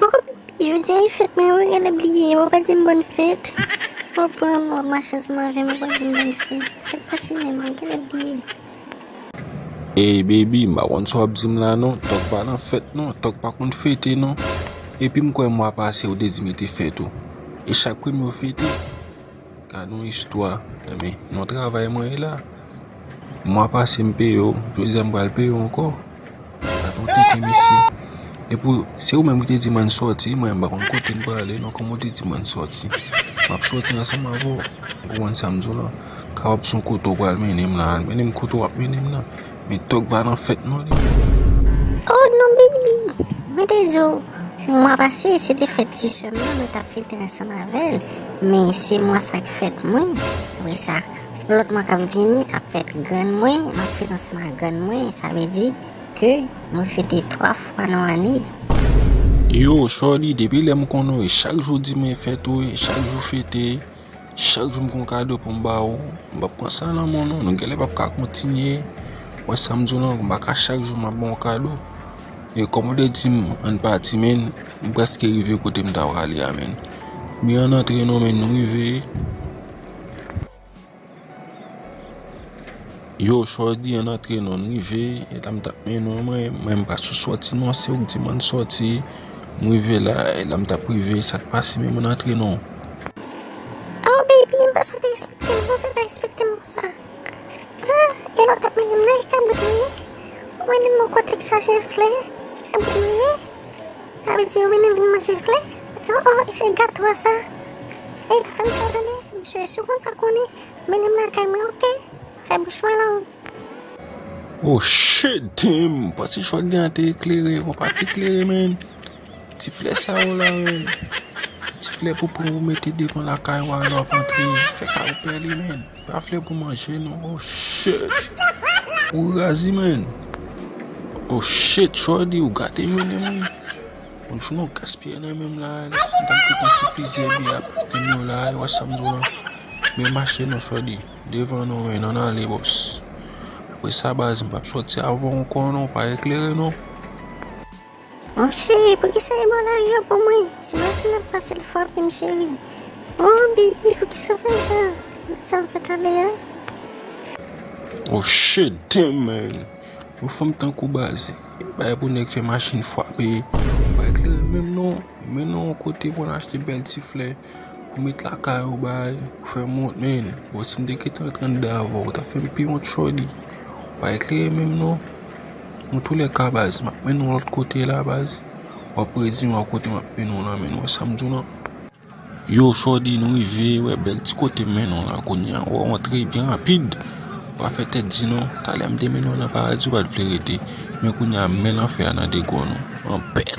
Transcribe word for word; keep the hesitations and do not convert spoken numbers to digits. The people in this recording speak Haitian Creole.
Oh, baby, jodi a e fèt mwen, ou genlè bliye, ou pa di m bòn fèt. Ou pran m, ou mache ansanm avè m, ou pa di m bòn fèt. Sa k pase menm, ou genlè bliye. Ey, baby, m pa konn sa w ap di m la non. Tòg pa nan fèt non, tòg pa konn fete non. Epi m kwè mwa pase ou te di m e te fèt ou. E chak premye ou fete. Gad yon istwa. Ebyen, nan travay mwen ye la. Mwa pase m peye w, jodi a m pral peye w ankò. Gad yon tenten, mesye. Epi, se ou menm ki te di m ann sòti, mwen m pa konn kote m prale non, kòman w te di m ann sòti? M ap sòti ansanm avè w. Ou konprann sa m di w lan? Kapab se yon kote w pral mennen m lan, al mennen m kote w ap mennen m nan. Men tòg pa nan fèt non li. Oh non, baby! Mwen te di w, mwa pase, se te fèt ti sè m nan, mwen t ap fete ansanm avè l. Men se mwa sa k fèt mwen. Apre sa, lòt mwa k ap vini ap fèt grann mwen, m ap fete ansanm ak grann mwen. Sa vle di ke mwen fete twa fwa nan ane. Yo, Shorty, depi lè m konnen w, e chak jou w di mwen e fèt ou, e chak jou fete. Chak jou m gen yon kado pou m ba ou, m p ap pran sa nan men w non, nou genlè p ap ka kontinye. Wè sa m di w lan, m pa ka chak jou m ap ba w kado. E kòm ou te di m, ann pati, men, m prèske rive kote m ta prale a, men. Ebyen, ann antre non, men, nou rive. Yo, Shorty, ann antre non, n rive. E la m t ap mennen w, mwen, mwen m pa sou sòti non, se ou k di m ann sòti. M rive la, e la m t ap rive, sa k pase menm, ann antre non. Oh, baby, m pa sou te respekte m, ou fè pa respekte m konsa. Ah, e lè w t ap mennen m nan, e kabrit mwen ye? Ou mennen m yon kote k chaje flè, e kabrit mwen ye? Sa vle di ou vin vin manje flè? Oh, oh, e se gato a sa? Ey, pa fè m sa tande, mesye, si w konn sa konnen, mennen m lakay mwen, oke? Pa fè bouch mwen long. Oh shit, damn, panse Shorty an te eklere, bon, pa t eklere, men. Ti flè sa yo la, men. Ti flè pou pran ou mete devan lakay ou a lè w ap antre, fè kay ou pè li, men. Pa flè pou manje non, oh shit. Ou razi, men. Oh shit, Shorty, ou gate jounen m wi. Yon jou nou gaspiye nan men m la, m t ap gentan sou plizyè biyè ap men yo la, e wè sa m di w lan. Men mache non, Shorty, devan non, men, ann ale, bòs. Apre sa, baz, m p ap sòti avè w ankò non, pa eklere non. Monchè, poukisa e bò lari a pou mwen? Si machin ap pase, l frape m, cheri. Oh, baby, poukisa w fè m sa? Gad sa m fè talè a. Oh, shit, damn, man. Yon fanm tankou baz. Bay pou nèg fè machin frape. Pa eklere menm non. Men non, yon kote pou n achte bèl ti flè. Pou met lakay ou bay, pou fè m wont, men. Bon, si m te gentan antre anndan avè w, ou ta fè m pi wont, Shorty. Pa eklere menm non. Nan toulèka, baz, m ap mennen w lòt kote la, baz. W ap redi m wè kote m ap mennen w lan, men. Wè sa m di w lan. Yo, Shorty, nou rive, wè bèl ti kote m mennen w la kounye a. W ap rantre byen rapid. Pa fè tèt di non. Talè m te mennen w nan paradi, ou pa t vle rete. Men kounye a, men lanfè a nan de gò nou. Anpèn.